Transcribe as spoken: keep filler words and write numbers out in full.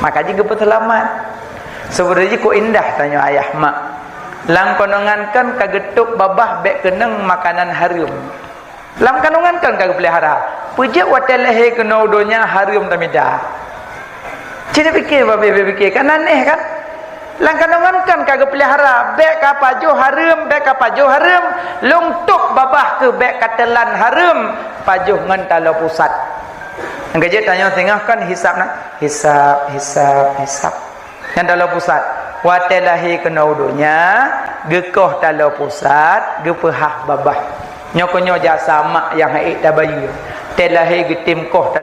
Maka jih geupeuseulamat. Seubeutoe jih kok indah tanyoe ayah mak. Lam kandungan kan ka geutôb babah bék keunong makanan hareuem. Lam kandungan kan ka geupeulihara. Peujeuet watée lahé keunoe donya hareuem tamita. Cit pike babah pike kan aneh kan? Lam kandungan kan ka geupeulihara, bék ka pajoh hareuem, bék ka pajoh hareuem, lôn tôb babah keuh bék ka teulan hareuem, pajoh ngon taloe pusat. Nyang keujeuet tanyoe singoh kan hisab na, hisab, hisab, hisab. Nyang taloe pusat, watée lahé keunoe donya, geukoh taloe pusat, geupeuhah babah. Nyoe keuh nyoe jasa mak nyang hek tabayeue. Tée lahé geutem koh